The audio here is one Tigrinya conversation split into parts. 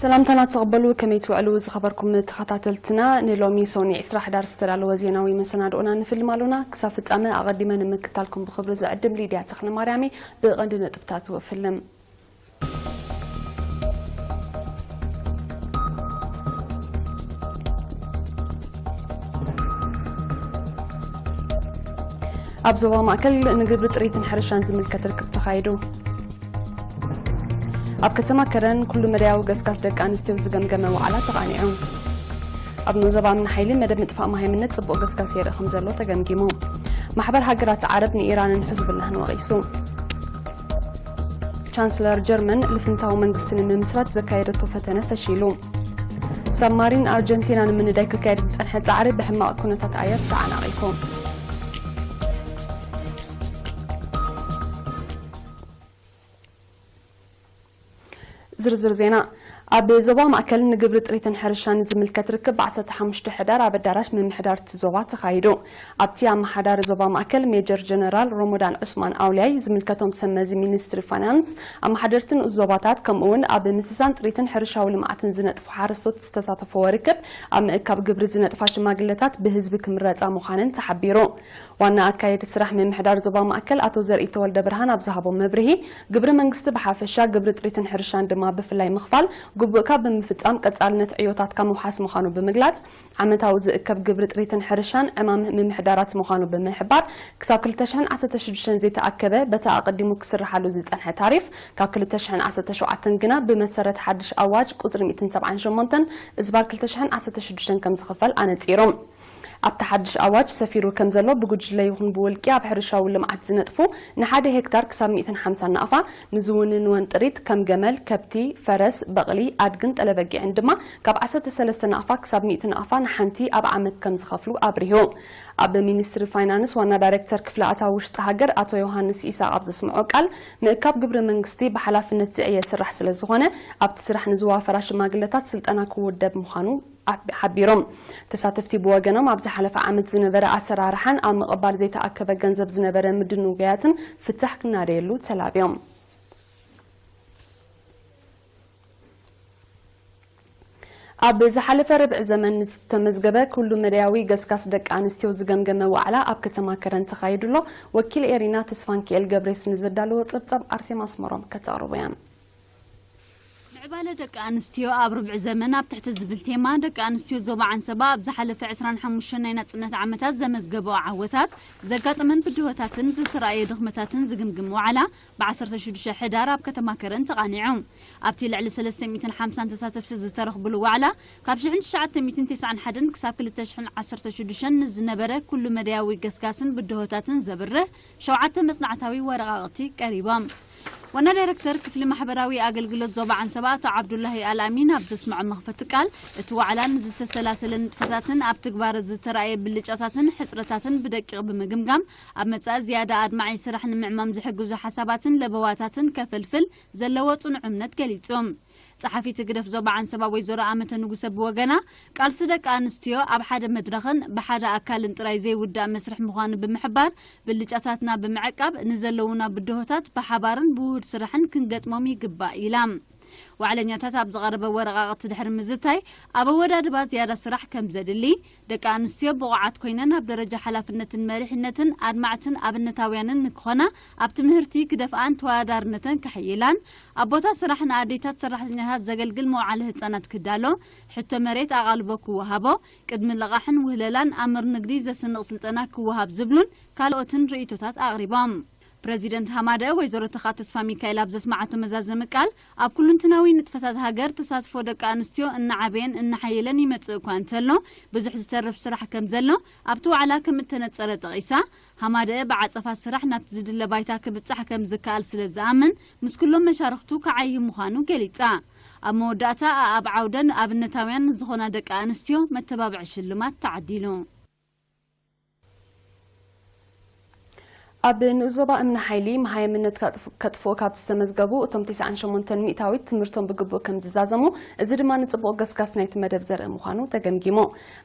ሰላምታና ተቐበሉ። ከመይ ትውዕሉ ዝኸበርኩም ተኸታተልትና? ንሎሚ ሰውኒ ዕስራ ሕዳር ዝተዳለወ ዜናዊ መሰናድኦና ንፍልም ኣሎና። ክሳብ ፍጻመ ኣቐዲመ ንምክታልኩም ብኽብሪ ዝዕድም ሊድያ ተኽለ ማርያም እየ። ብቐንዲ ነጥብታቱ እፍልም። ኣብ ዞባ ማእከል ንግብሪ ጥሪትን ሕርሻን ዝምልከት ርክብ ተኻይዱ። ኣብ ከተማ ከረን ኩሉ መዳያዊ ገስጋስ ደቂ ኣንስትዮ ዝገምገመ ዋዕላ ተቓኒዑ። ኣብ ዞባ እምኒ ሓይሊ መደብ ምጥፋእ መሃይምነት ጽቡቕ ገስጋስ የርኢ ከም ዘሎ ተገምጊሙ። ማሕበር ሃገራት ዓረብ ንኢራንን ሕዝቡላህን ወቒሱ። ቻንስለር ጀርመን ልፍንታዊ መንግስቲ ንምምስራት ዘካየደቶ ፈተነ ፈሺሉ። ሳብማሪን ኣርጀንቲና ንምንዳይ ክካየድ ዝጸንሐ ጻዕሪ ብሕማቕ ኩነታት ኣየር ተዓናቒፉ። ዝርዝር ዜና። ኣብ ዞባ ማእከል ንግብሪ ጥሪትን ሕርሻን ዝምልከት ርክብ ብ ዓሰርተ ሓሙሽተ ሕዳር ኣብ ኣዳራሽ ምምሕዳር እቲ ዞባ ተኻይዱ። ኣብቲ ኣመሓዳሪ ዞባ ማእከል ሜጀር ጀነራል ሮሞዳን ዑስማን ኣውልያይ ዝምልከቶም ሰብ መዚ ሚኒስትሪ ፋይናንስ፣ ኣመሓደርቲ ንኡስ ዞባታት፣ ከምኡ እውን ኣብ ምስሳን ጥሪትን ሕርሻዊ ልምዓትን ዝነጥፉ ሓረስቶት ዝተሳተፈዎ ርክብ፣ ኣብ ምእካብ ግብሪ ዝነጥፋ ሽማግለታት ብህዝቢ ክምረጻ ምዃነን ተሓቢሩ። ዋና ኣካየዲ ስራሕ ምምሕዳር ዞባ ማእከል ኣቶ ዘርኢ ተወልደ ብርሃን ኣብ ዝሃቦ መብርሂ፣ ግብሪ መንግስቲ ብሓፈሻ፣ ግብሪ ጥሪትን ሕርሻን ድማ ብፍላይ ምኽፋል ግቡእካ ብምፍጻም ቀጻልነት ዕዮታትካ ምውሓስ ምዃኑ ብምግላጽ፣ ዓመታዊ ዝእከብ ግብሪ ጥሪትን ሕርሻን ዕማም ምምሕዳራት ምዃኑ ብምሕባር፣ ክሳብ ክልተ ሽሕን ዓሰርተ ሽዱሽተን ዘይተኣከበ በቲ ኣቐዲሙ ክስርሓሉ ዝጸንሐ ታሪፍ ካብ ክልተ ሽሕን ዓሰርተ ሸውዓተን ግና ብመሰረት ሓድሽ ኣዋጅ ቁጽሪ ሚእትን ሰብዓን ሸሞንተን እዝባር ክልተ ሽሕን ዓሰርተ ሽዱሽተን ከም ዝኽፈል ኣነጺሮም። ኣብቲ ሓድሽ ኣዋጅ ሰፊሩ ከም ዘሎ፣ ብጉጅለ ይኹን ብውልቂ ኣብ ሕርሻዊ ልምዓት ዝነጥፉ ንሓደ ሄክታር ክሳብ ሚእትን ሓምሳን ናቕፋ፣ ንዝውንንወን ጥሪት ከም ገመል፣ ከብቲ፣ ፈረስ፣ በቕሊ፣ ኣድግን ጠለበጊዕን ድማ ካብ ዓሰርተ ሰለስተ ናቕፋ ክሳብ ሚእቲ ናቕፋ ንሓንቲ ኣብ ዓመት ከም ዝኸፍሉ ኣብሪሁ። ኣብ ሚኒስትሪ ፋይናንስ ዋና ዳይሬክተር ክፍሊ ኣታዊ ውሽጢ ሃገር ኣቶ ዮሃንስ ኢሳቕ ኣብ ዘስምዖ ቃል፣ ምእካብ ግብሪ መንግስቲ ብሓላፍነት ዝዕየ ስራሕ ስለ ዝኾነ፣ ኣብቲ ስራሕ ንዝዋፈራ ሽማግለታት ስልጠና ክውደብ ምዃኑ ኣብ-፣ ሓቢሮም። ተሳተፍቲ ብወገኖም፣ ኣብ ዝሓለፈ ዓመት ዝነበረ ኣሰራርሓን ኣብ ምቕባል ዘይተኣከበ ገንዘብ ዝነበረ ምድንጓያትን ፍታሕ ክናደየሉ ተላብዮም። ኣብ ዝሓለፈ ርብዒ ዘመን ዝተመዝገበ ኩሉ መዳያዊ ገስጋስ ደቂ ኣንስትዮ ዝገምገመ ዋዕላ ኣብ ከተማ ከረን ተኻይዱ ኣሎ። ወኪል ኤሪና ተስፋንኪኤል ገብሬስ ንዘዳለዎ ጸብጻብ ኣርሴማ ኣስመሮም ከተቕርቦ እያ። ምዕባለ ደቂ ኣንስትዮ ኣብ ርብዒ ዘመን ኣብ ትሕቲ ዝብል ቴማ፣ ደቂ ኣንስትዮ ዞባ ዓንሰባ ኣብ ዝሓለፈ ዕስራን ሓሙሽተን ናይ ናጽነት ዓመታት ዘመዝገበኦ ዓወታት፣ ዘጋጠመን ብድሆታትን ዝተራእየ ድኽመታትን ዝግምግም ዋዕላ ብ ዓሰርተ ሽዱሽተ ሕዳር ኣብ ከተማ ከረን ተቓኒዑ። ኣብቲ ልዕሊ ሰለስተ ሚእትን ሓምሳን ተሳተፍቲ ዝተረኽብሉ ዋዕላ፣ ካብ ሽሕን ትሽዓተ ሚእትን ተስዓን ሓደን ክሳብ ክልተ ሽሕን ዓሰርተ ሽዱሽተን ንዝነበረ ኩሉ መዳያዊ ገስጋስን ብድሆታትን ዘብርህ ሸውዓተ መጽናዕታዊ ወረቓቕቲ ቀሪቦም። ዋና ዳይረክተር ክፍሊ ማሕበራዊ ኣገልግሎት ዞባ ዓንሰባ ኣቶ ዓብዱላሂ ኣልኣሚን ኣብ ዘስምዖ መኽፈቲ ቃል፣ እቲ ዋዕላ ንዝተሰላሰለ ንጥፈታትን ኣብ ትግባረ ዝተራእየ ብልጫታትን ሕጽረታትን ብደቂቕ ብምግምጋም፣ ኣብ መጻኢ ዝያዳ ኣድማዒ ስራሕ ንምዕማም ዝሕግዙ ሓሳባትን ለበዋታትን ከፈልፍል ዘለዎ ጽኑዕ እምነት ገሊጹ። ጸሓፊት ህግደፍ ዞባ ዓንሰባ ወይዘሮ ኣመተ ንጉሰ ብወገና፣ ቃልሲ ደቂ ኣንስትዮ ኣብ ሓደ መድረኽን ብሓደ ኣካልን ጥራይ ዘይውዳእ መስርሕ ምዃኑ ብምሕባር፣ ብልጫታትና ብምዕቃብ ንዘለዉና ብድሆታት ብሓባርን ብውሁድ ስራሕን ክንገጥሞም ይግባእ ኢላ። ዋዕለኛታት ኣብ ዝቐረበ ወረቓቕቲ ድሕሪ ምዝታይ፣ ኣብ ኣወዳድባ ዝያዳ ስራሕ ከም ዘድሊ፣ ደቂ ኣንስትዮ ብቑዓት ኮይነን ኣብ ደረጃ ሓላፍነትን መሪሕነትን ኣድማዕትን ኣብነታውያንን ንክኾና፣ ኣብ ትምህርቲ ክደፍኣን ተወዳዳርነተን ከሕይላን፣ ኣብ ቦታ ስራሕ ንኣዴታት ሰራሕተኛታት ዘገልግል መውዓሊ ህጻናት ክዳሎ፣ ሕቶ መሬት ኣቓልቦ ክወሃቦ፣ ቅድሚ ለቓሕን ውህለላን ኣምር ንግዲ ዘስንቕ ስልጠና ክወሃብ ዝብሉን ካልኦትን ርእይቶታት ኣቕሪቦም። ፕረዚደንት ሃማደአ ወይዘሮ ተኻ ተስፋ ሚካኤል ኣብ ዘስማዓቶ መዛዘሚ ቃል፣ ኣብ ኩሉንትናዊ ንጥፈታት ሃገር ተሳትፎ ደቂ ኣንስትዮ እናዓበየን እናሓየለን ይመጽእ እኳ እንተሎ፣ ብዙሕ ዝተርፍ ስራሕ ከም ዘሎ ኣብቲ ዋዕላ ከም እተነጸረ ጠቒሳ፣ ሃማደአ ብዓጸፋ ስራሕ ናብቲ ዝድለ ባይታ ክብጻሕ ከም ዝከኣል ስለ ዝኣምን፣ ምስ ኩሎም መሻርኽቱ ክዓዪ ምዃኑ ገሊጻ። ኣብ መወዳእታ፣ ኣኣብ ዓውደን ኣብነታውያን ዝኾና ደቂ ኣንስትዮ መተባብዒ ሽልማት ተዓዲሉ። ኣብ ንኡስ ዞባ እምኒ ሓይሊ መሃይምነት ከጥፍ-፣ ከጥፍኡ ካብ ዝተመዝገቡ እቶም ተስዓን ሸሞንተን ሚእታዊት ትምህርቶም ብግቡእ ከም ዝዛዘሙ፣ እዚ ድማ ንጽቡቕ ገስጋስ ናይቲ መደብ ዘርኢ ምዃኑ ተገምጊሙ።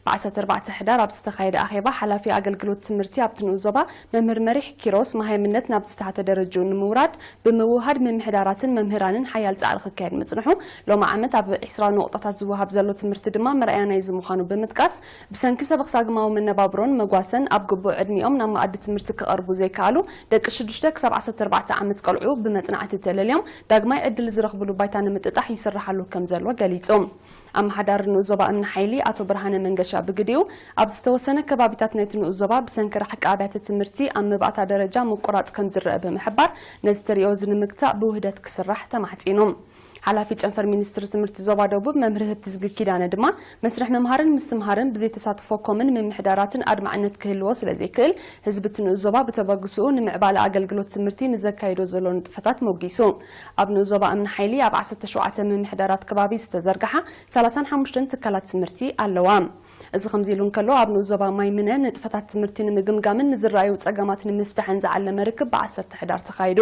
ብ ዓሰርተ ኣርባዕተ ሕዳር ኣብ ዝተኻየደ ኣኼባ፣ ሓላፊ ኣገልግሎት ትምህርቲ ኣብቲ ንኡስ ዞባ መምህር መሪሕ ኪሮስ፣ መሃይምነት ናብ ዝተሓተ ደረጃኡ ንምውራድ ብምውህሃድ ምምሕዳራትን መምህራንን ሓያል ጻዕሪ ክካየድ ምጽንሑ፣ ሎሚ ዓመት ኣብ ዒስራ ነቑጣታት ዝወሃብ ዘሎ ትምህርቲ ድማ መርኣያ ናይዚ ምዃኑ ብምጥቃስ፣ ብሰንኪ ሰበኽሳግማዊ መነባብሮን መጓሰን ኣብ ግቡእ ዕድሚኦም ናብ መኣዲ ትምህርቲ ክቐርቡ ዘይከኣሉ ደቂ ሽዱሽተ ክሳብ ዓሰርተ ኣርባዕተ ዓመት ቆልዑ ብመጽናዕቲ ተለልዮም ዳግማይ ዕድል ዝረኽብሉ ባይታ ንምጥጣሕ ይስራሓሉ ከም ዘሎ ገሊጹ። ኣመሓዳሪ ንኡስ ዞባ እምኒ ሓይሊ ኣቶ ብርሃነ መንገሻ ብግዲኡ፣ ኣብ ዝተወሰነ ከባቢታት ናይቲ ንኡስ ዞባ ብሰንኪ ርሕቂ ኣብያተ ትምህርቲ ኣብ መባእታ ደረጃ ምቁራጽ ከም ዝረአ ብምሕባር፣ ነዚ ተርእዮ እዚ ንምግታእ ብውህደት ክስራሕ ተማሕጺኑ። ሓላፊ ጨንፈር ሚኒስትሪ ትምህርቲ ዞባ ደቡብ መምህር ህብቲ ዝጊ ኪዳነ ድማ፣ መስርሕ ምምሃርን ምስትምሃርን ብዘይተሳትፎ ኮምን ምምሕዳራትን ኣድማዕነት ክህልዎ ስለ ዘይክእል፣ ህዝቢ እቲ ንኡስ ዞባ ብተበግሶኡ ንምዕባለ ኣገልግሎት ትምህርቲ ንዘካይዶ ዘሎ ንጥፈታት ሞጊሱ። ኣብ ንኡስ ዞባ እምኒ ሓይሊ ኣብ ዓሰርተ ሸውዓተ ምምሕዳራት ከባቢ ዝተዘርግሓ ሰላሳን ሓሙሽተን ትካላት ትምህርቲ ኣለዋ። እዚ ከምዚ ኢሉ እንከሎ፣ ኣብ ንኡስ ዞባ ማይ ምነ ንጥፈታት ትምህርቲ ንምግምጋምን ንዝረኣዩ ጸገማት ንምፍታሕን ዝዓለመ ርክብ ብ ዓሰርተ ሕዳር ተኻይዱ።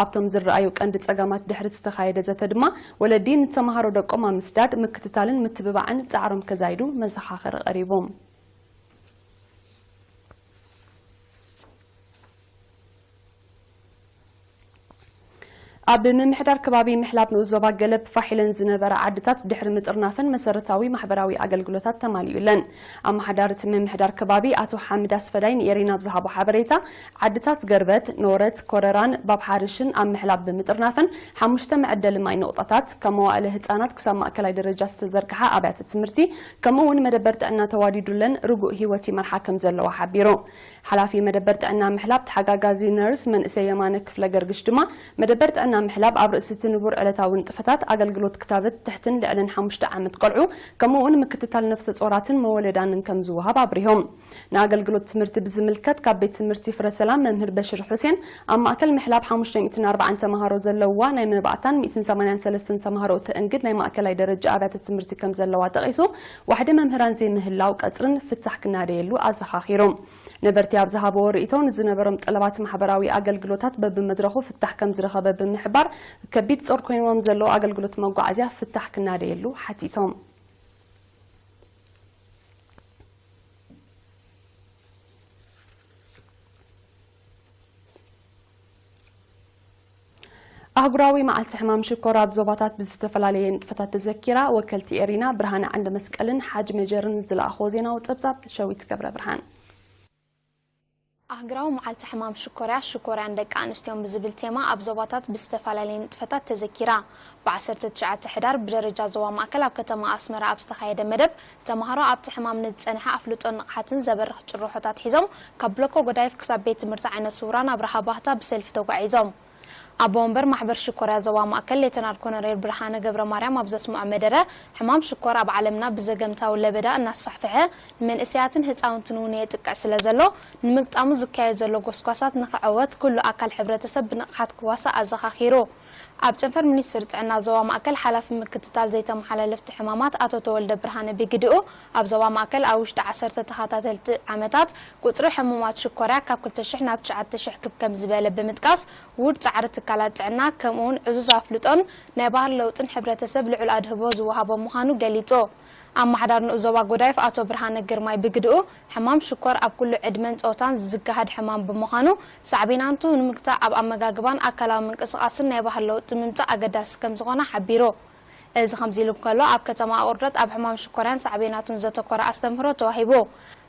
ኣብቶም ዝረኣዩ ቀንዲ ጸገማት ድሕሪ ዝተኻየደ ዘተ ድማ፣ ወለዲ ንተመሃሮ ደቆም ኣብ ምስዳድ፣ ምክትታልን ምትብባዕን ጻዕሮም ከዛይዱ መዘኻኸሪ ቀሪቡ። ኣብ ምምሕዳር ከባቢ ምሕላብ ንኡስ ዞባ ገለብ ፋሕ ኢለን ዝነበራ ዓድታት ድሕሪ ምጥርናፈን መሰረታዊ ማሕበራዊ ኣገልግሎታት ተማሊኡለን። ኣመሓዳሪ እቲ ምምሕዳር ከባቢ ኣቶ ሓምድ ኣስፈዳይ ንኤሪና ኣብ ዝሃቦ ሓበሬታ፣ ዓድታት ገርበት፣ ኖረት፣ ኮረራን ባብ ሓርሽን ኣብ ምሕላብ ብምጥርናፈን፣ ሓሙሽተ መዐደሊ ማይ ነቑጣታት፣ ካብ መዋእለ ህጻናት ክሳብ ማእከላይ ደረጃ ዝተዘርግሓ ኣብያተ ትምህርቲ፣ ከምኡ እውን መደበር ጥዕና ተዋዲዱለን ርጉእ ህይወት ይመርሓ ከም ዘለዋ ሓቢሩ። ሓላፊ መደበር ጥዕና ምሕላብ፣ ተሓጋጋዚ ነርስ መንእሰይ የማነ ክፍለ ገርግሽ ድማ፣ መደበር ጥዕና ምሕላብ ኣብ ርእሲ እቲ ንቡር ዕለታዊ ንጥፈታት ኣገልግሎት ክታበት ትሕትን ልዕልን ሓሙሽተ ዓመት ቆልዑ፣ ከምኡ እውን ምክትታል ነፍሰ ጾራትን መወለዳንን ከም ዝወሃብ ኣብሪሆም። ንኣገልግሎት ትምህርቲ ብዝምልከት፣ ካብ ቤት ትምህርቲ ፍረ ሰላም መምህር በሽር ሑሴን፣ ኣብ ማእከል ምሕላብ ሓሙሽተ ሚእትን ኣርባዓን ተምሃሮ ዘለውዋ ናይ መባእታን ሚእትን ሰማንያን ሰለስተን ተምሃሮ እተእንግድ ናይ ማእከላይ ደረጃ ኣብያተ ትምህርቲ ከም ዘለዋ ጠቒሱ፣ ዋሕዲ መምህራን ዘይምህላው ቀጽርን ፍታሕ ክናደየሉ ኣዘኻኺሩ። ነበርቲ ኣብ ዝሃብዎ ርእይቶ፣ ንዝነበሮም ጠለባት ማሕበራዊ ኣገልግሎታት በብመድረኹ ፍታሕ ከም ዝረኸበ ብምሕባር፣ ከቢድ ጾር ኮይንዎም ዘለዉ ኣገልግሎት መጓዓዝያ ፍታሕ ክናደየሉ ሓቲቶም። ኣህጉራዊ መዓልቲ ሕማም ሽኮር ኣብ ዞባታት ብዝተፈላለየ ንጥፈታት ተዘኪራ። ወከልቲ ኤሪና ብርሃነ ዓንደ መስቀልን ሓጅ መጀርን ዝለኣኽዎ ዜናዊ ጸብጻብ ሸዊት ገብረ ብርሃን። ኣህግራዊ መዓልቲ ሕማም ሽኮርያ፣ ሽኮርያን ደቂ ኣንስትዮን ብዝብል ቴማ ኣብ ዞባታት ብዝተፈላለየ ንጥፈታት ተዘኪራ። ብ ዓሰርተ ትሽዓተ ሕዳር ብደረጃ ዞባ ማእከል ኣብ ከተማ ኣስመራ ኣብ ዝተኻየደ መደብ፣ ተምሃሮ ኣብቲ ሕማም ንዝጸንሐ ኣፍልጦን ንቕሓትን ዘበርኽ ጭርሖታት ሒዞም፣ ካብ ብሎኮ ጎዳይፍ ክሳብ ቤት ትምህርቲ ዓይነ ስውራን ኣብርሃ ባህታ ብሰልፊ ተጓዒዞም። ኣቦ ወንበር ማሕበር ሽኮርያ ዞባ ማእከል ሌተናል ኮሎኔል ብርሃነ ገብረ ማርያም ኣብ ዘስምዖ መደረ፣ ሕማም ሽኮር ኣብ ዓለምና ብዘገምታዊ ለበዳ እናስፋሕፍሐ፣ ንመንእሰያትን ህጻውንትን እውን የጥቅዕ ስለ ዘሎ፣ ንምግጣሙ ዝካየድ ዘሎ ጎስጓሳት ንኽዕወት ኩሉ ኣካል ሕብረተሰብ ብንቕሓት ክዋሳእ ኣዘኻኺሩ። ኣብ ጨንፈር ሚኒስትሪ ጥዕና ዞባ ማእከል ሓላፊ ምክትታል ዘይተመሓላለፍቲ ሕማማት ኣቶ ተወልደ ብርሃነ ብግድኡ፣ ኣብ ዞባ ማእከል ኣብ ውሽጢ ዓሰርተ ተኸታተልቲ ዓመታት ቁጽሪ ሕሙማት ሽኮርያ ካብ ክልተ ሽሕ ናብ ትሽዓተ ሽሕ ክብ ከም ዝበለ ብምጥቃስ፣ ውድ ጻዕሪ ትካላት ጥዕና፣ ከምኡውን ዕዙዝ ኣፍልጦን ናይ ባህሪ ለውጥን ሕብረተሰብ ልዑል ኣድህቦ ዝወሃቦ ምዃኑ ገሊጹ። ኣመሓዳሪ ንኡስ ዞባ ጎዳይፍ ኣቶ ብርሃነ ግርማይ ብግድኡ፣ ሕማም ሽኮር ኣብ ኩሉ ዕድመን ጾታን ዝገሃድ ሕማም ብምዃኑ፣ ሳዕቤናቱ ንምግታእ ኣብ ኣመጋግባን ኣካላዊ ምንቅስቓስን ናይ ባህሪ ለውጢ ምምጻእ ኣገዳሲ ከም ዝኾነ ሓቢሩ። እዚ ከምዚ ኢሉ እንከሎ፣ ኣብ ከተማ ኣቑርደት ኣብ ሕማም ሽኮርያን ሳዕቤናቱን ዘተኮረ ኣስተምህሮ ተዋሂቡ።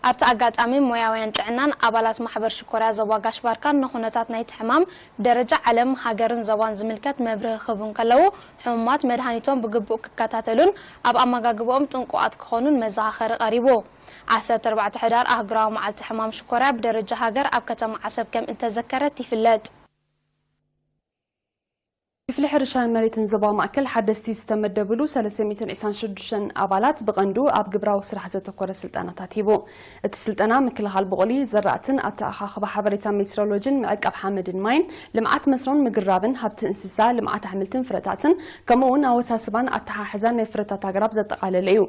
ኣብቲ ኣጋጣሚ፣ ሞያውያን ጥዕናን ኣባላት ማሕበር ሽኮርያ ዞባ ጋሽ ባርካን ንኹነታት ናይቲ ሕማም ብደረጃ ዓለም፣ ሃገርን ዞባን ዝምልከት መብርሂ ክህቡ እንከለዉ፣ ሕሙማት መድሃኒቶም ብግቡእ ክከታተሉን ኣብ ኣመጋግባኦም ጥንቁቓት ክኾኑን መዘኻኸሪ ቀሪቡ። ዓሰርተ ኣርባዕተ ሕዳር ኣህጉራዊ መዓልቲ ሕማም ሽኮርያ ብደረጃ ሃገር ኣብ ከተማ ዓሰብ ከም እተዘከረት ይፍለጥ። ሕርሻን መሬትን ዞባ ማእከል ሓደስቲ ዝተመደብሉ ሰለስተ ሚእትን ዕስራን ሽዱሽተን ኣባላት ብቐንዱ ኣብ ግብራዊ ስራሕ ዘተኮረ ስልጠናታት ሂቡ። እቲ ስልጠና ምክልኻል ብቑሊ፣ ዘራእትን ኣተኣኻኽባ ሓበሬታ ሜትሮሎጂን ምዕቃብ ሓመድን ማይን፣ ልምዓት መስኖን ምግራብን፣ ሃብቲ እንስሳ፣ ልምዓት ኣሕምልትን ፍረታትን፣ ከምኡ እውን ኣወሳስባን ኣተሓሕዛን ናይ ፍረታት ኣግራብ ዘጠቓለለ እዩ።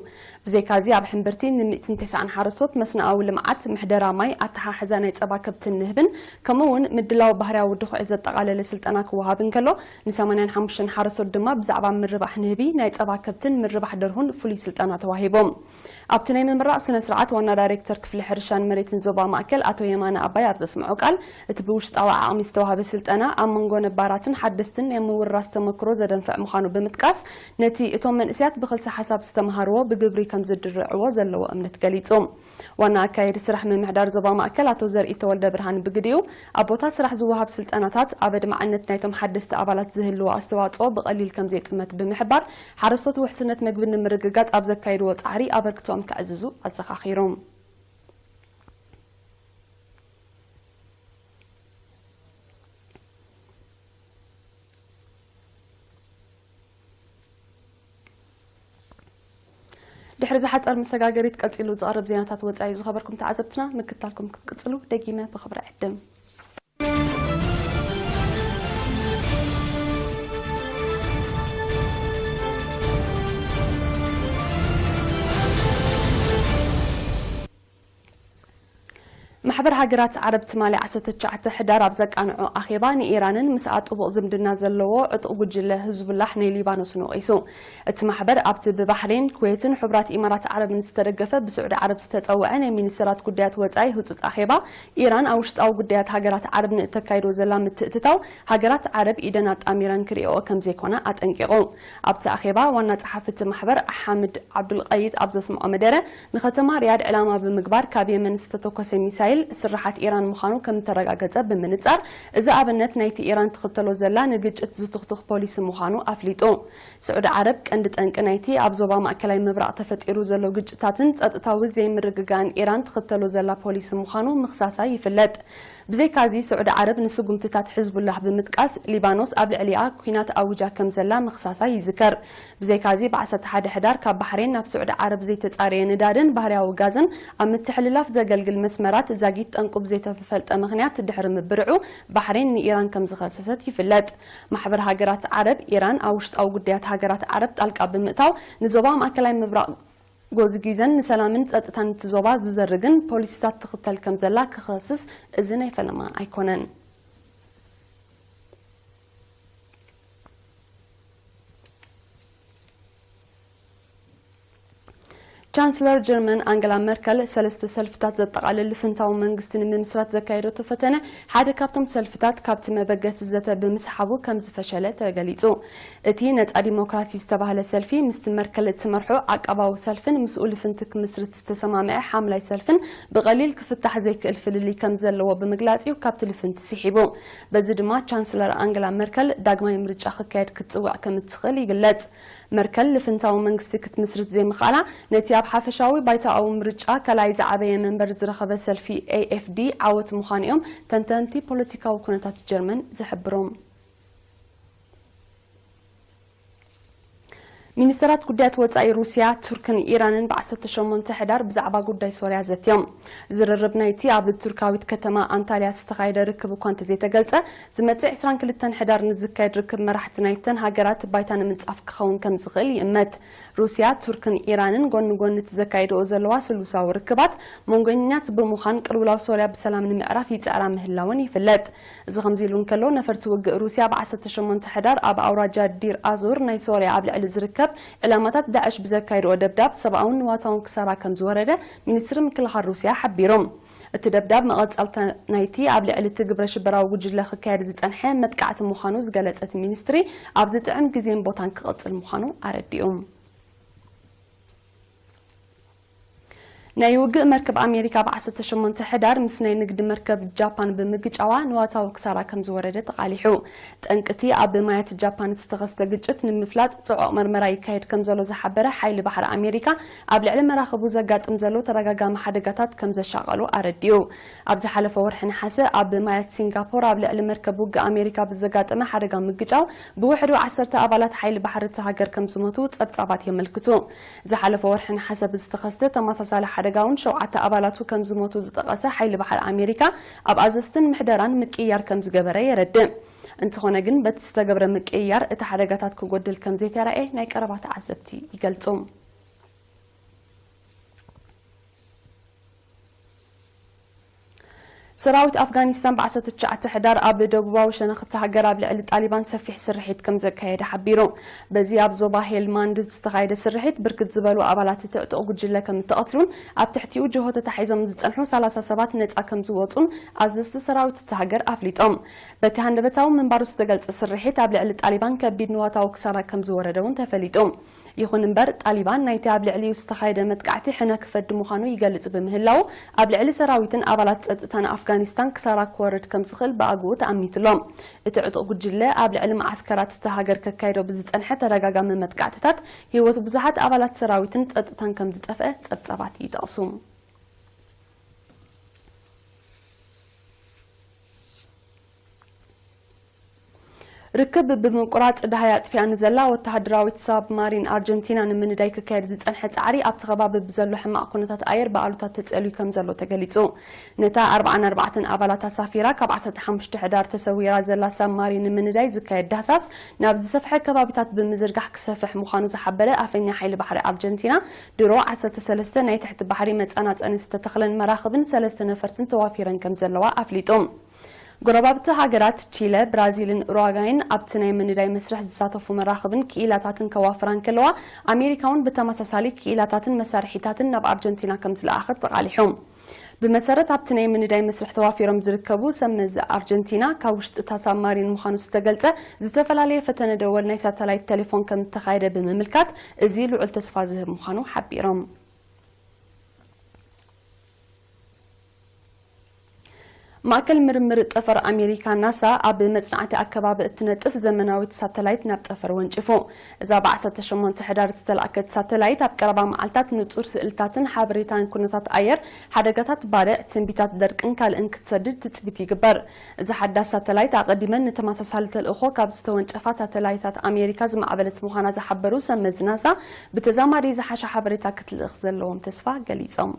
ብዘይካዚ ኣብ ሕምብርቲ ንሚእትን ተስዓን ሓረስቶት መስኖኣዊ ልምዓት፣ ምሕደራ ማይ፣ ኣተሓሕዛ ናይ ጸባ ከብትን ንህብን፣ ከምኡ እውን ምድላው ባህርያዊ ድኹዒ ዘጠቓለለ ስልጠና ክወሃብ እንከሎ፣ ንሰማንያን ሓሙሽተን ሓረስቶት ድማ ብዛዕባ ምርባሕ ንህቢ፣ ናይ ጸባ ከብትን ምርባሕ ደርሁን ፍሉይ ስልጠና ተዋሂቦም። ኣብቲ ናይ ምምራቕ ስነ ስርዓት ዋና ዳይሬክተር ክፍሊ ሕርሻን መሬትን ዞባ ማእከል ኣቶ የማነ ኣባይ ኣብ ዘስምዖ ቃል፣ እቲ ብውሽጣዊ ዓቕሚ ዝተዋህበ ስልጠና ኣብ መንጎ ነባራትን ሓደስትን ናይ ምውርራስ ተመክሮ ዘደንፍዕ ምዃኑ ብምጥቃስ፣ ነቲ እቶም መንእሰያት ብክልሰ ሓሳብ ዝተምሃርዎ ብግብሪ ከም ዝድርዕዎ ዘለዎ እምነት ገሊጹ። ዋና ኣካየዲ ስራሕ ምምሕዳር ዞባ ማእከል ኣቶ ዘርኢ ተወልደ ብርሃን ብግዲኡ፣ ኣብ ቦታ ስራሕ ዝወሃብ ስልጠናታት ኣብ ኣድማዕነት ናይቶም ሓደስቲ ኣባላት ዝህልዎ ኣስተዋጽኦ ብቐሊል ከም ዘይጥመት ብምሕባር፣ ሓረስቶት ውሕስነት መግቢ ንምርግጋጽ ኣብ ዘካይድዎ ጻዕሪ ኣበርክቶኦም ከዕዝዙ ኣዘኻኺሩ። ድሕሪ ዝሓጸር መሰጋገሪት ቀጺሉ ዝቐርብ ዜናታት ወጻኢ ዝኸበርኩም ተዓዘብትና ምክታልኩም ክትቅጽሉ ደጊመ ብኽብሪ ዕድም። ማሕበር ሃገራት ዓረብ ትማሊ ዓሰርተ ትሽዓተ ሕዳር ኣብ ዘቃንዖ ኣኼባ፣ ንኢራንን ምስኣ ጥቡቕ ዝምድና ዘለዎ ዕጡቕ ጉጅለ ህዝቡላሕ ናይ ሊባኖስን ወቒሱ። እቲ ማሕበር ኣብቲ ብባሕሬን፣ ኩዌትን ሕቡራት ኢማራት ዓረብን ዝተደገፈ ብስዑዲ ዓረብ ዝተጸውዐ ናይ ሚኒስተራት ጉዳያት ወጻኢ ህጹጽ ኣኼባ፣ ኢራን ኣብ ውሽጣዊ ጉዳያት ሃገራት ዓረብ ንእተካይዶ ዘላ ምትእትታው፣ ሃገራት ዓረብ ኢደን ኣጣሚረን ክርእይኦ ከም ዘይኮና ኣጠንቂቑ። ኣብቲ ኣኼባ፣ ዋና ጸሓፊ እቲ ማሕበር ሓምድ ዓብዱልቀይድ ኣብ ዘስምዖ መደረ፣ ንከተማ ሪያድ ዕላማ ብምግባር ካብ የመን ዝተተኮሰ ሚሳይል ስርሓት ኢራን ምዃኑ ከም እተረጋገጸ ብምንጻር፣ እዚ ኣብነት ናይቲ ኢራን ትኽተሎ ዘላ ንግጭት ዝቱኽቱኽ ፖሊሲ ምዃኑ ኣፍሊጡ። ስዑዲ ዓረብ ቀንዲ ጠንቂ ናይቲ ኣብ ዞባ ማእከላይ ምብራቕ ተፈጢሩ ዘሎ ግጭታትን ጸጥታዊ ዘይምርግጋእን ኢራን ትኽተሎ ዘላ ፖሊሲ ምዃኑ ምኽሳሳ ይፍለጥ። ብዘይካዚ፣ ስዑዲ ዓረብ ንስጉምትታት ሕዝቡላህ ብምጥቃስ፣ ሊባኖስ ኣብ ልዕሊኣ ኲናት ኣዊጃ ከም ዘላ ምኽሳሳ ይዝከር። ብዘይካዚ፣ ብ ዓሰርተ ሓደ ሕዳር ካብ ባሕሬን ናብ ስዑዲ ዓረብ ዘይተጻረየ ነዳድን ባህርያዊ ጋዝን ኣብ ምትሕልላፍ ዘገልግል መስመራት ዛጊት ጠንቁ ብዘይተፈልጠ ምኽንያት ድሕሪ ምብርዑ፣ ባሕሬን ንኢራን ከም ዝኸሰሰት ይፍለጥ። ማሕበር ሃገራት ዓረብ፣ ኢራን ኣብ ውሽጣዊ ጉዳያት ሃገራት ዓረብ ጣልቃ ብምእታው፣ ንዞባ ማእከላይ ምብራቕ ጎዝጊዘን ንሰላምን ጸጥታን እቲ ዞባ ዝዘርግን ፖሊሲታት ትኽተል ከም ዘላ ክኸስስ እዚ ናይ ፈለማ ኣይኮነን። ቻንስለር ጀርመን ኣንገላ መርከል ሰለስተ ሰልፍታት ዘጠቓልል ልፍንታዊ መንግስቲ ንምምስራት ዘካየዶ ፈተነ ሓደ ካብቶም ሰልፍታት ካብቲ መበገሲ ዘተ ብምስሓቡ ከም ዝፈሸለ ተገሊጹ። እቲ ነጻ ዲሞክራሲ ዝተባህለ ሰልፊ ምስቲ መርከል እትመርሖ ዓቃባዊ ሰልፍን ምስኡ ልፍንቲ ክምስርት ዝተሰማምዐ ሓምላይ ሰልፍን ብቐሊል ክፍታሕ ዘይክእል ፍልልይ ከም ዘለዎ ብምግላጽ እዩ ካብቲ ልፍንቲ ስሒቡ። በዚ ድማ ቻንስለር ኣንገላ መርከል ዳግማይ ምርጫ ክካየድ ክትጽውዕ ከም እትኽእል ይግለጽ። መርከል ልፍንታዊ መንግስቲ ክትምስርት ዘይምኽኣላ ነቲ ኣብ ሓፈሻዊ ባይታኣዊ ምርጫ ካልኣይ ዝዓበየ መንበር ዝረኸበ ሰልፊ ኤ ኤፍ ዲ ዓወት ምዃኑ እዮም ተንተንቲ ፖለቲካዊ ኩነታት ጀርመን ዝሕብሩ። ሚኒስተራት ጉዳያት ወጻኢ ሩስያ፣ ቱርክን ኢራንን ብ ዓሰርተ ሸሞንተ ሕዳር ብዛዕባ ጉዳይ ሶርያ ዘትዮም። ዝርርብ ናይቲ ኣብ ቱርካዊት ከተማ ኣንታልያ ዝተኻየደ ርክብ እኳ እንተዘይተገልጸ፣ ዝመጽእ ዕስራን ክልተን ሕዳር ንዝካየድ ርክብ መራሕቲ ናይተን ሃገራት ባይታ ንምንጻፍ ክኸውን ከም ዝኽእል ይእመት። ሩስያ፣ ቱርክን ኢራንን ጎኒ ጎኒ እቲ ዘካይድኦ ዘለዋ ስሉሳዊ ርክባት መንጎኛት ብምዃን ቅልውላው ሶርያ ብሰላም ንምዕራፍ ይጽዕራ ምህላወን ይፍለጥ። እዚ ከምዚ ኢሉ እንከሎ፣ ነፈርቲ ውግእ ሩስያ ብ ዓሰርተ ሸሞንተ ሕዳር ኣብ ኣውራጃ ዲር ኣዙር ናይ ሶርያ ኣብ ልዕሊ ዝርከብ ዕላማታት ዳዕሽ ብዘካየድኦ ደብዳብ ሰብኣውን ንዋታውን ክሳራ ከም ዝወረደ ሚኒስትሪ ምክልኻል ሩስያ ሓቢሩ። እቲ ደብዳብ መቐጸልታ ናይቲ ኣብ ልዕሊ እቲ ግብረ ሽበራዊ ጉጅለ ክካየድ ዝጸንሐ መጥቃዕቲ ምዃኑ ዝገለጸ እቲ ሚኒስትሪ፣ ኣብ ዝጥዕም ግዜን ቦታን ክቕጽል ምዃኑ ኣረዲኡ። ናይ ውግእ መርከብ ኣሜሪካ ብ ዓሰርተ ሸሞንተ ሕዳር ምስ ናይ ንግዲ መርከብ ጃፓን ብምግጫዋ ንዋታዊ ክሳራ ከም ዝወረደ ተቓሊሑ። ጠንቅቲ ኣብ ማያት ጃፓን ዝተኸስተ ግጭት ንምፍላጥ ጽዑቕ መርመራ ይካየድ ከም ዘሎ ዝሓበረ ሓይሊ ባሕሪ ኣሜሪካ፣ ኣብ ልዕሊ መራኽቡ ዘጋጥም ዘሎ ተደጋጋሚ ሓደጋታት ከም ዘሻቐሉ ኣረዲኡ። ኣብ ዝሓለፈ ወርሒ ነሓሰ ኣብ ማያት ሲንጋፖር ኣብ ልዕሊ መርከብ ውግእ ኣሜሪካ ብዘጋጠመ ሓደጋ ምግጫው ብውሕዱ ዓሰርተ ኣባላት ሓይሊ ባሕሪ እታ ሃገር ከም ዝሞቱ ጸብጻባት የመልክቱ። ዝሓለፈ ወርሒ ነሓሰ ብዝተኸስተ ተመሳሳሊ ሓደጋ እውን ሸውዓተ ኣባላቱ ከም ዝሞቱ ዝጠቐሰ ሓይሊ ባሕሪ ኣሜሪካ፣ ኣብ ኣዘዝትን ምሕደራን ምቅይያር ከም ዝገበረ የረድእ። እንተኾነ ግን በቲ ዝተገብረ ምቅይያር እቲ ሓደጋታት ክጎድል ከም ዘይተራእየ ናይ ቀረባ ተዓዘብቲ ይገልጹ። ሰራዊት ኣፍጋኒስታን ብ ዓሰርተ ትሽዓተ ሕዳር ኣብ ደቡባዊ ሸነኽ እታ ሃገር ኣብ ልዕሊ ጣሊባን ሰፊሕ ስርሒት ከም ዘካየደ ሓቢሩ። በዚ ኣብ ዞባ ሄልማንድ ዝተኻየደ ስርሒት ብርክት ዝበሉ ኣባላት እቲ ዕጡቕ ጉጅለ ከም እተቐትሉን ኣብ ትሕቲኡ ጅሆ ተታሒዞም ዝጸንሑ ሰላሳ ሰባት ነጻ ከም ዝወጹን ኣዘዝቲ ሰራዊት እታ ሃገር ኣፍሊጦም። በቲ ሃንደበታዊ ምንባሩ ዝተገልጸ ስርሒት ኣብ ልዕሊ ጣሊባን ከቢድ ንዋታዊ ክሳራ ከም ዝወረደ እውን ተፈሊጡ። ይኹን እምበር፣ ጣሊባን ናይቲ ኣብ ልዕሊኡ ዝተኻየደ መጥቃዕቲ ሕነ ክፈዲ ምዃኑ ይገልጽ ብምህላው፣ ኣብ ልዕሊ ሰራዊትን ኣባላት ጸጥታን ኣፍጋኒስታን ክሳራ ክወርድ ከም ዝኽእል ብኣግኡ ተኣሚቱ ኣሎ። እቲ ዕጡቕ ጉጅለ ኣብ ልዕሊ መዓስከራት እታ ሃገር ከካይዶ ብዝጸንሐ ተደጋጋሚ መጥቃዕትታት፣ ህይወት ብዙሓት ኣባላት ሰራዊትን ጸጥታን ከም ዝጠፍአ ጸብጻባት ይጠቕሱ። ርክብ ብምቁራጽ ደሃይ ኣጥፊኣ ንዘላ ወተሃደራዊት ሳብማሪን ኣርጀንቲና ንምንዳይ ክካየድ ዝጸንሐ ጻዕሪ ኣብቲ ከባቢ ብዘሎ ሕማቕ ኩነታት ኣየር ብኣሉታ ተጸልዩ ከም ዘሎ ተገሊጹ። ነታ ኣርብዓን ኣርባዕተን ኣባላት ኣሳፊራ ካብ ዓሰርተ ሓሙሽተ ሕዳር ተሰዊራ ዘላ ሳብማሪን ንምንዳይ ዝካየድ ዳህሳስ ናብ ዝሰፍሐ ከባቢታት ብምዝርጋሕ ክሰፍሕ ምዃኑ ዝሓበረ ኣፈኛ ሓይሊ ባሕሪ ኣርጀንቲና ድሮ ዓሰርተ ሰለስተ ናይ ትሕቲ ባሕሪ መጸናጸኒ ዝተተኽለን መራኽብን ሰለስተ ነፈርትን ተዋፊረን ከም ዘለዋ ኣፍሊጡ። ጎረባብቲ ሃገራት ቺለ፣ ብራዚልን ኡሩጓይን ኣብቲ ናይ ምንዳይ መስርሕ ዝሳተፉ መራኽብን ክኢላታትን ከዋፍራ እንከለዋ፣ ኣሜሪካ እውን ብተመሳሳሊ ክኢላታትን መሳርሒታትን ናብ ኣርጀንቲና ከም ዝለኣኸት ተቓሊሑ። ብመሰረት ኣብቲ ናይ ምንዳይ መስርሕ ተዋፊሮም ዝርከቡ ሰብ መዚ ኣርጀንቲና፣ ካብ ውሽጢ እታ ሳብማሪን ምዃኑ ዝተገልጸ ዝተፈላለየ ፈተነ ደወል ናይ ሳተላይት ቴሌፎን ከም ዝተኻየደ ብምምልካት፣ እዚ ልዑል ተስፋ ዝህብ ምዃኑ ሓቢሮም። ማእከል ምርምር ጠፈር ኣሜሪካ ናሳ ኣብ መጽናዕቲ ኣከባቢ እትነጥፍ ዘመናዊት ሳተላይት ናብ ጠፈር ወንጪፉ። እዛ ብ ዓሰርተ ሸሞንተ ሕዳር ዝተላእከት ሳተላይት ኣብ ቀረባ መዓልታት ንጹር ስእልታትን ሓበሬታን ኩነታት ኣየር፣ ሓደጋታት ባርዕ፣ ትንቢታት ደርቅን ካልእን ክትሰድድ ትጽቢት ይግበር። እዛ ሓዳስ ሳተላይት ኣቐዲመን ንተመሳሳሊ ተልእኾ ካብ ዝተወንጨፋ ሳተላይታት ኣሜሪካ ዝማዕበለት ምዃና ዝሓበሩ ሰብ መዚ ናሳ፣ ብተዛማዲ ዝሓሸ ሓበሬታ ክትልእኽ ዘለዎም ተስፋ ገሊጾም።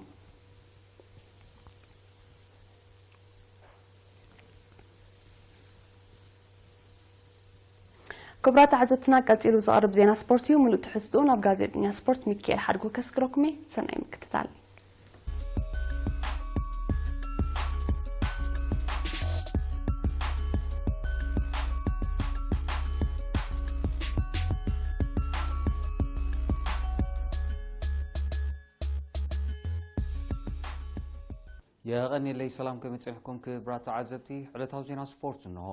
ክቡራት ተዓዘብትና፣ ቀጺሉ ዝቐርብ ዜና ስፖርት እዩ። ምሉእ ትሕዝትኡ ናብ ጋዜጠኛ ስፖርት ሚካኤል ሓድጉ ከስግረኩም እየ። ሰናይ ምክትታል። የቐንየለይ፣ ሰላም ከመይ ጸኒሕኩም ክቡራት ተዓዘብቲ? ዕለታዊ ዜና ስፖርት እንሆ።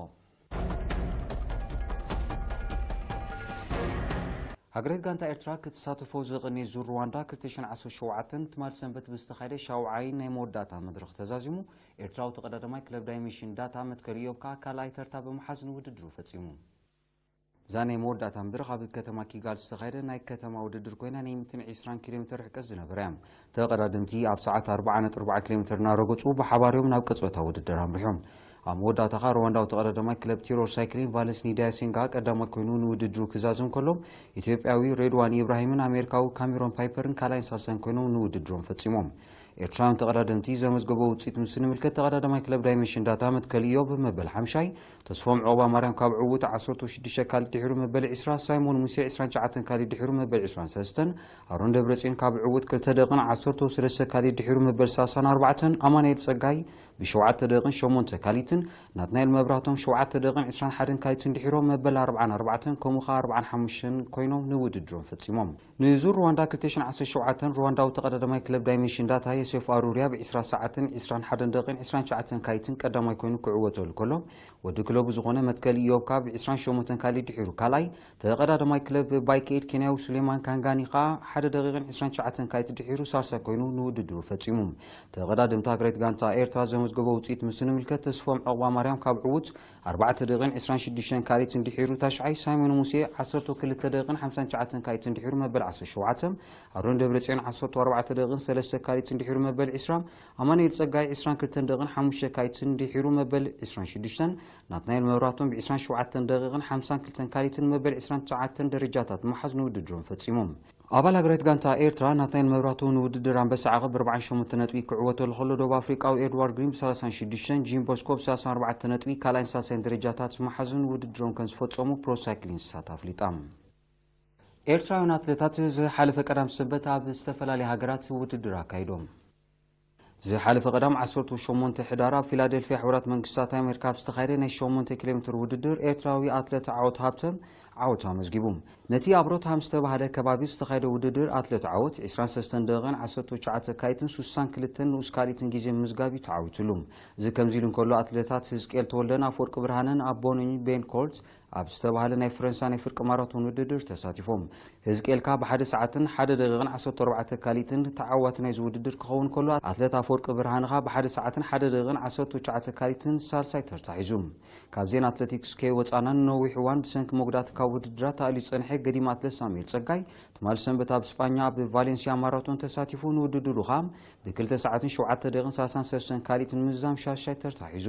ሃገራዊት ጋንታ ኤርትራ ክትሳተፎ ዝቕኒ ዙር ሩዋንዳ ክልተ ሽሕን ዓሰርተ ሸውዓተን ትማል ሰንበት ብዝተኻየደ ሻውዓይ ናይ መወዳእታ መድረኽ ተዛዚሙ። ኤርትራዊ ተቐዳዳማይ ክለብ ዳይሜንሽን ዳታ መትከል ኢዮብ ከኣ ካልኣይ ተርታ ብምሓዝ ንውድድሩ ፈጺሙ። እዛ ናይ መወዳእታ መድረኽ ኣብ ከተማ ኪጋል ዝተኻየደ ናይ ከተማ ውድድር ኮይና፣ ናይ ሚእትን ዕስራን ኪሎ ሜተር ርሕቀት ዝነበረ እያ። ተቐዳደምቲ ኣብ ሰዓት ኣርብዓ ነጥቢ ኣርባዓ ኪሎ ሜተር እናረገጹ ብሓባር እዮም ናብ ቅጽበታዊ ውድድር ኣምሪሖም። ኣብ መወዳእታ ኸኣ ሩዋንዳዊ ተቐዳዳማይ ክለብ ቲሮር ሳይክሊን ቫለንስ ኒዳያ ሴንጋ ቀዳማይ ኮይኑ ንውድድሩ ክዛዘም ከሎ፣ ኢትዮጵያዊ ሬድዋን ኢብራሂምን ኣሜሪካዊ ካሜሮን ፓይፐርን ካልኣይን ሳልሳይን ኮይኖም ንውድድሮም ፈጺሞም። ኤርትራውያን ተቐዳደምቲ ዘመዝገቦ ውጽኢት ምስ ንምልከት፣ ተቐዳዳማይ ክለብ ዳይሜንሽን ዳታ መትከል ኢዮብ መበል ሓምሻይ፣ ተስፎም ዑቕባ ማርያም ካብ ዕዉት ዓሰርተ ሽዱሽተ ካሊ ድሒሩ መበል ዕስራ፣ ሳይሞን ሙሴ ዕስራን ትሽዓተን ካሊ ድሒሩ መበል ዕስራን ሰለስተን፣ ኣሮን ደብረጽዮን ካብ ዕዉት ክልተ ደቂቕን ዓሰርተ ሰለስተ ካሊ ድሒሩ መበል ሰላሳን ኣርባዕተን፣ ኣማኑኤል ጸጋይ ብሸውዓተ ደቂቕን ሸሞንተ ካሊትን፣ ናትናኤል መብራህቶም ሸውዓተ ደቂቕን ዕስራን ሓደን ካሊትን ድሒሮም መበል ኣርብዓን ኣርባዕተን ከምኡ ኸኣ ኣርብዓን ሓሙሽተን ኮይኖም ንውድድሮም ፈጺሞም። ንዙር ሩዋንዳ ክልተ ሽሕን ዓሰርተ ሸውዓተን ሩዋንዳዊ ተቐዳዳማይ ክለብ ዳይሜንሽን ዳታ ዮሴፍ ኣሩርያ ብ20 ሰዓትን 21 ደቂቕን 29 ካሊትን ቀዳማይ ኮይኑ ክዕወተሉ ከሎ፣ ወዲ ክለቡ ዝኾነ መትከል ኢዮብ ካብ 28 ካሊት ድሒሩ ካልኣይ፣ ተቐዳዳማይ ክለብ ባይከኤድ ኬንያዊ ሱሌማን ካንጋኒ ከኣ ሓደ ደቂቕን 29 ካሊት ድሒሩ ሳልሳይ ኮይኑ ንውድድሩ ፈጺሙ። ተቐዳደምቲ ሃገራዊት ጋንታ ኤርትራ ዘመዝገቦ ውጽኢት ምስ ንምልከት፣ ተስፎም ዕቑባ ማርያም ካብ ዕዉት ኣርባዕተ ደቂቕን 26 ካሊትን ድሒሩ ታሽዓይ፣ ሳይሞን ሙሴ 12 ደቂቕን 59 ካሊትን ድሒሩ መበል 17፣ ኣሮን ደብረጽዮን 14 ደቂቕን 3 ካሊትን ድሒሩ መበል 20፣ ኣማኑኤል ጸጋይ 22 ደቂቕን 5 ካሊትን ድሒሩ መበል 26፣ ናትናኤል መብራቶም ብ27 ደቂቕን 52 ካሊትን መበል 29 ደረጃታት ምሓዝ ንውድድሮም ፈጺሞም። ኣባል ሃገራዊት ጋንታ ኤርትራ ናትናኤል መብራቱ ንውድድር ኣንበሳ ዓቐብ ብ48 ነጥቢ ክዕወተሉ ከሎ፣ ደቡብ ኣፍሪቃዊ ኤድዋርድ ግሪን ብ36፣ ጂም ቦስኮ ብ34 ነጥቢ ካልኣይን ሳልሳይን ደረጃታት ምሓዝን ውድድሮም ከም ዝፈጸሙ ፕሮ ሳይክሊንግ ስታት ኣፍሊጣ። ኤርትራውያን ኣትሌታት ዝሓለፈ ቀዳም ሰንበት ኣብ ዝተፈላለያ ሃገራት ውድድር ኣካይዶም። ዝሓለፈ ቀዳም 18 ሕዳር ኣብ ፊላደልፊያ ሕቡራት መንግስታት ኣሜሪካ ኣብ ዝተኻየደ ናይ 8 ኪሎ ሜትር ውድድር ኤርትራዊ ኣትሌት ዓወት ሃብተ ዓወት ኣመዝጊቡ። ነቲ ኣብ ሮትሃም ዝተባህለ ከባቢ ዝተኻየደ ውድድር ኣትሌት ዓወት 23 ደቂቕን 19 ካሊትን 62 ንኡስ ካሊትን ግዜ ምዝጋብ እዩ ተዓዊትሉ። እዚ ከምዚ ኢሉ እንከሎ ኣትሌታት ህዝቅኤል ተወልደን ኣፈወርቂ ብርሃነን ኣብ ቦኒ ቤን ኮልት ኣብ ዝተባህለ ናይ ፈረንሳ ናይ ፍርቂ ማራቶን ውድድር ተሳቲፎም። ህዝቅኤልካ ብሓደ ሰዓትን ሓደ ደቂቕን 14 ካሊትን ተዓዋቲ ናይዚ ውድድር ክኸውን ከሎ፣ ኣትሌት ኣፈወርቂ ብርሃንኻ ብሓደ ሰዓትን ሓደ ደቂቕን 19 ካሊትን ሳልሳይ ተርታ ሒዙ። ካብ ዜና ኣትሌቲክስ ከይወጻና፣ ንነዊሕ እዋን ብሰንኪ መጉዳእቲ ካብ ውድድራት ተኣልዩ ዝጸንሐ ገዲም ኣትሌት ሳሙኤል ጸጋይ፣ ትማል ሰንበት ኣብ ስጳኛ ኣብ ቫሌንሲያ ማራቶን ተሳቲፉ፣ ንውድድሩ ኸኣ ብክልተ ሰዓትን ሸውዓተ ደቂቕን 33 ካሊትን ምዝዛም ሻሻይ ተርታ ሒዙ።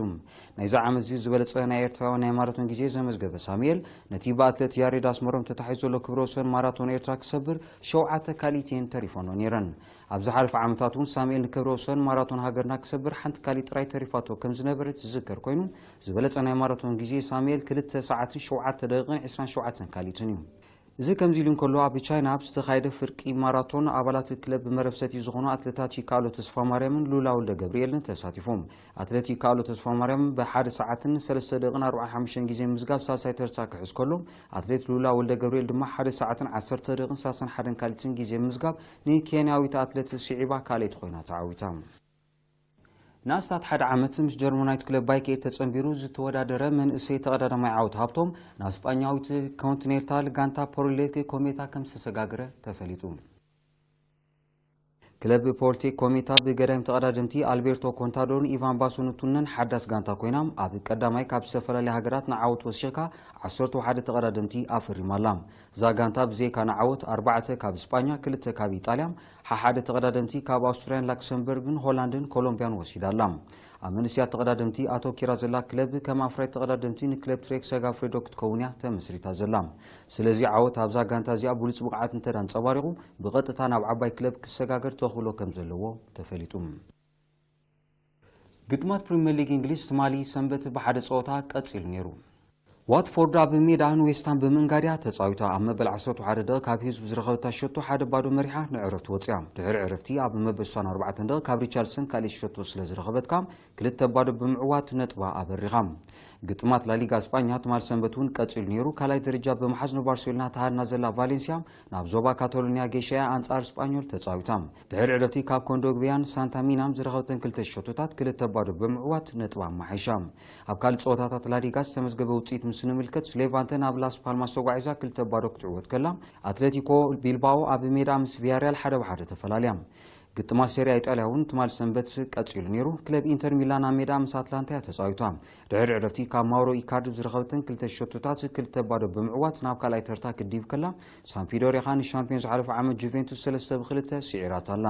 ናይዚ ዓመት እዚ ዝበለጸ ናይ ኤርትራውያን ናይ ማራቶን ግዜ ዘመዝገበ ሳሙኤል፣ ነቲ ብኣትሌት ያሬድ ኣስመሮም ተታሒዙ ዘሎ ክብረ ወሰን ማራቶን ኤርትራ ክሰብር ሸውዓተ ካሊት እየን ተሪፈኖ ነይረን። ኣብ ዝሓለፈ ዓመታት እውን ሳሙኤል ንክብረ ወሰን ማራቶን ሃገርና ክሰብር ሓንቲ ካሊት ጥራይ ተሪፋቶ ከም ዝነበረት ዝዝከር ኮይኑ፣ ዝበለጸ ናይ ማራቶን ግዜ ሳሙኤል ክልተ ሰዓትን ሸውዓተ ደቂቕን 27 ካሊትን እዩ። እዚ ከምዚ ኢሉ እንከሎ፣ ኣብ ቻይና ኣብ ዝተኻየደ ፍርቂ ማራቶን ኣባላት ክለብ መረብ ሰቲ ዝኾኑ ኣትሌታት ይከኣሎ ተስፋማርያምን ሉላ ወልደ ገብርኤልን ተሳቲፎም። ኣትሌት ይከኣሎ ተስፋማርያም ብሓደ ሰዓትን ሰለስተ ደቂቕን 45 ግዜ ምዝጋብ ሳልሳይ ተርታ ክሕዝ ከሎ፣ ኣትሌት ሉላ ወልደ ገብርኤል ድማ ሓደ ሰዓትን 10 ደቂቕን 31 ካሊትን ግዜ ምዝጋብ ንኬንያዊት ኣትሌት ስዒባ ካልኣይቲ ኮይና ተዓዊታ። ንኣስታት ሓደ ዓመት ምስ ጀርመናዊት ክለብ ባይኬ ተጸንቢሩ ዝተወዳደረ መንእሰይ ተቐዳዳማይ ዓወት ሃብቶም፣ ናብ ስጳኛዊት ኮንቲኔንታል ጋንታ ፖርሌክ ኮሜታ ከም ዝተሰጋገረ ተፈሊጡ። ክለብ ፖርቴክ ኮሜታ ብገዳይም ተቐዳደምቲ ኣልቤርቶ ኮንታዶን ኢቫን ባሶኑቱነን ሓዳስ ጋንታ ኮይና፣ ኣብ ቀዳማይ ካብ ዝተፈላለያ ሃገራት ንዓወት ወሲኽካ 11 ተቐዳደምቲ ኣፈሪማ ኣላ። እዛ ጋንታ ብዘይካ ንዓወት ኣርባዕተ ካብ ስጳኛ፣ ክልተ ካብ ኢጣልያ፣ ሓሓደ ተቐዳደምቲ ካብ ኣውስትርያን ላክሰምበርግን ሆላንድን ኮሎምብያን ወሲዳ ኣላ። ኣብ መንእስያት ተቐዳደምቲ ኣተኪራ ዘላ ክለብ ከም ኣፍራይት ተቐዳደምቲ ንክለብ ትሬክ ሰጋፍሬዶ ክትከውን እያ ተመስሪታ ዘላ። ስለዚ ዓወት ኣብዛ ጋንታ እዚኣ ብሉጽ ብቕዓት እንተ ኣንጸባሪቑ ብቐጥታ ናብ ዓባይ ክለብ ክሰጋገር ተኽእሎ ከም ዘለዎ ተፈሊጡ። ግጥማት ፕሪምየር ሊግ እንግሊዝ ትማሊ ሰንበት ብሓደ ጸወታ ቀጺሉ ነይሩ። ዋትፎርድ ኣብ ሜዳ ንዌስትሃም ብምእንጋድያ ተጻዊታ። ኣብ መበል 11 ደቂ ካብ ህዝብ ዝረኸበታ ሸቶ ሓደ ባዶ መሪሓ ንዕረፍቲ ወጽያ። ድሕሪ ዕረፍቲ ኣብ መበል 64 ደቂ ካብ ሪቻርልሰን ካልኣይቲ ሸቶ ስለ ዝረኸበትካ ክልተ ባዶ ብምዕዋት ነጥባ ኣበሪኻ። ግጥማት ላሊጋ ስጳኛ ትማል ሰንበት እውን ቀጺሉ ነይሩ። ካልኣይ ደረጃ ብምሓዝ ንባርሴሎና ተሃድና ዘላ ቫሌንሲያ ናብ ዞባ ካታሎኒያ ገይሻያ ኣንጻር ስጳኞል ተጻዊታ። ድሕሪ ዕረፍቲ ካብ ኮንዶግቢያን ሳንታ ሚናም ዝረኸበተን ክልተ ሸቶታት ክልተ ባዶ ብምዕዋት ነጥባ ኣመሓይሻ። ኣብ ካልእ ጸወታታት ላሊጋ ዝተመዝገበ ውጽኢት ምስ ንምልከት፣ ሌቫንተ ናብ ላስ ፓልማስ ተጓዒዛ ክልተ ባዶ ክትዕወት ከላ፣ ኣትሌቲኮ ቢልባኦ ኣብ ሜዳ ምስ ቪያሪያል ሓደ ብሓደ ተፈላልያ። ግጥማት ሴሪያ ኢጣልያ እውን ትማል ሰንበት ቀጺሉ ነይሩ። ክለብ ኢንተር ሚላን ኣብ ሜዳ ምስ ኣትላንታ እያ ተጻዊታ። ድሕሪ ዕረፍቲ ካብ ማውሮ ኢካርዲ ዝረኸበተን ክልተ ሸቶታት ክልተ ባዶ ብምዕዋት ናብ ካልኣይ ተርታ ክድይብ ከላ፣ ሳምፒዶሪያ ኸኣ ንሻምፒዮን ዝሓለፈ ዓመት ጁቬንቱስ ሰለስተ ብክልተ ስዒራታ ኣላ።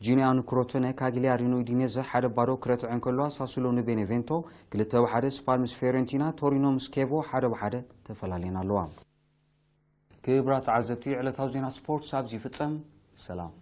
ጂኒያ ንክሮቶነ ካግሊያሪ ንኡዲኔዘ ሓደ ባዶ ክረትዐ እንከለዋ፣ ሳሱሎ ንቤኔቬንቶ ክልተ ብሓደ፣ ስፓል ምስ ፊዮሬንቲና፣ ቶሪኖ ምስ ኬቮ ሓደ ብሓደ ተፈላለየን ኣለዋ። ክቡራት ተዓዘብቲ፣ ዕለታዊ ዜና ስፖርት ኣብዚ ይፍጸም። ሰላም።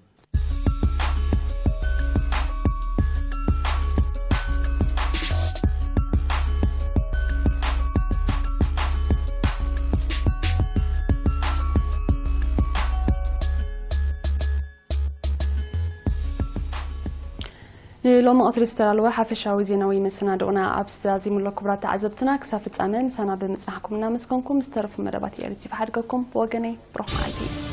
ንሎሚ ቀትሪ ዝተዳለወ ሓፈሻዊ ዜናዊ መሰናድኦና ኣብዚ ተዛዚሙ ኣሎ። ክቡራት ተዓዘብትና፣ ክሳብ ፍጻመ ምሳና ብምጽናሕኩም እናመስገንኩም፣ ዝተረፉ መደባት ኤሪት ይፈሓድገኩም። ብወገነይ፣ ብሩኽ መዓልቲ።